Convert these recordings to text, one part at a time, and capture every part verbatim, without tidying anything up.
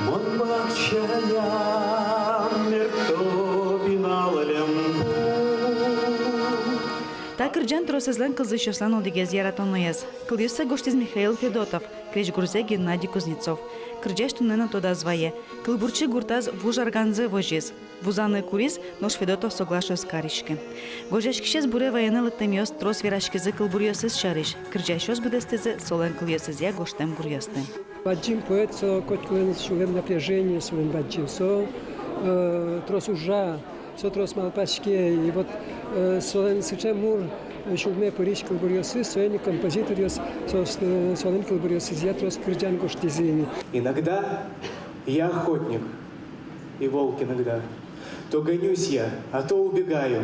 Мон бакчаям мерто пинал лембу. Та кырӟан тросэзлэн кылзӥсьёслэн одӥгез яратоноез. Кылъёссэ гожтӥз Михаил Федотов, крезьгурзэ Геннадий Кузнецов. Кырӟась туннэ но тодаз вае: кылбурчи гуртаз вуж арганзэ возиз. Вузаны куриз, нош Федотов соглаш ӧз кариськы. Гожъяськисез буре вайыны лыктэмъёс трос вераськизы кылбуръёсыз сярысь. Кырӟасьёс быдэстӥзы солэн кылъёсызъя гожтэм гуръёсты. Бадӟым поэт, со котькулэн сюлэм напряжение, сюлэм бадӟым, со, э, трос ужа, со трос малпаське. И вот, э, солэн сыӵе мур, э, сюлме пырись кылбуръёсыз, соин ик композиторъёс, со, э, солэн кылбуръёсызъя трос кырӟан гожтӥзы ини. Иногда я охотник, и волк иногда. То гонюсь я, а то убегаю.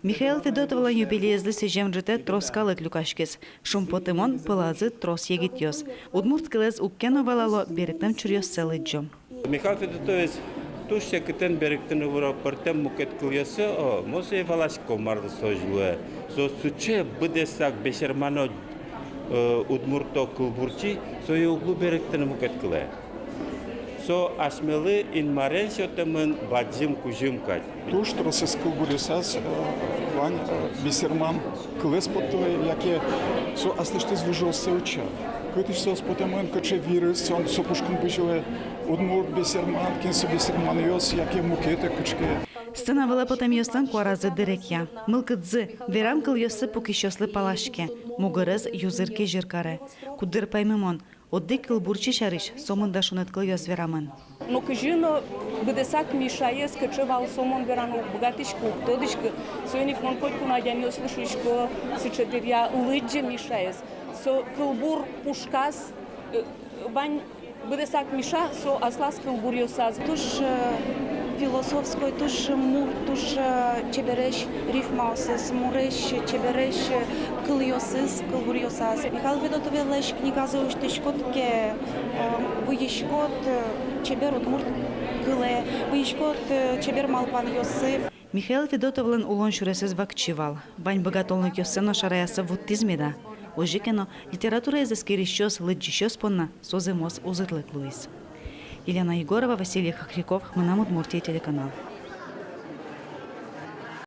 Михаил Федотовлэн юбилеезлы сӥзем ӝытэ трос калык люкаськиз. Шумпотымон, пӧлазы трос егитъёс. Удмурт кылэз уг ке но валало, берыктэм чуръёссэ лыдӟо. Михаил Федотовез туж секытэн берыктыны вуро пӧртэм мукет кылъёсы, о, мон сое валасько, марлы со озьы луэ. Со сыӵе быдэсак бесермано, э, удмурто кылбурчи, сое уг лу берыктыны мукет кылэ. Со асьмелы Инмарен сётэмын бадӟым кузьым кадь. Туж тросэз кылбуръёсаз, э, вань, э, бесерман кылэз поттылэ, яке со аслэсьтыз выжыоссэ утча. Кытысь соос потэмын, кыӵе вирыз, со, со пушкын бызьылэ, удмурт бесерман, кин со бесерманъёс, яке мукетэ кыӵе ке. Сцена вылэ потэмъёслэн куаразы дырекъя. Мылкыдзы, верам кылъёссы пукисьёслы палаське, мугорез юзыр-кезьыр каре. Куддыр паймымон, одӥг кылбурчи сярысь сомында шуныт кылъёс верамын. Но кызьы но быдэсак Мишаез, кыӵе вал со, мон вераны уг быгатӥськы, уг тодӥськы. Соин ик мон котьку но адямиослы шуисько, сыӵе дыръя лыдӟе Мишаез. Со кылбур пушказ, э, вань быдэсак Миша, со аслаз кылбуръёсаз. Туж, э, философской, туж мур, туж, э, чебересь рифмаосыз, муресь, чебересь, э, кылъёсыз, кылбуръёсаз. Михаил Федотовлэсь книгазэ усьтӥськод ке, э, выйиськод, э, чебер удмурт кылэ, выйиськод, э, чебер малпанъёсы. Михаил Федотовлэн улон сюресэз вакчи вал. Вань быгатонлыкъёссэ но шараяса вуттӥз меда. Озьы ке но, литератураез эскерисьёс, лыдӟисьёс понна со зэмос узырлык луиз. Елена Егорова, Василий Хохряков, «Мынам Удмуртие» телеканал.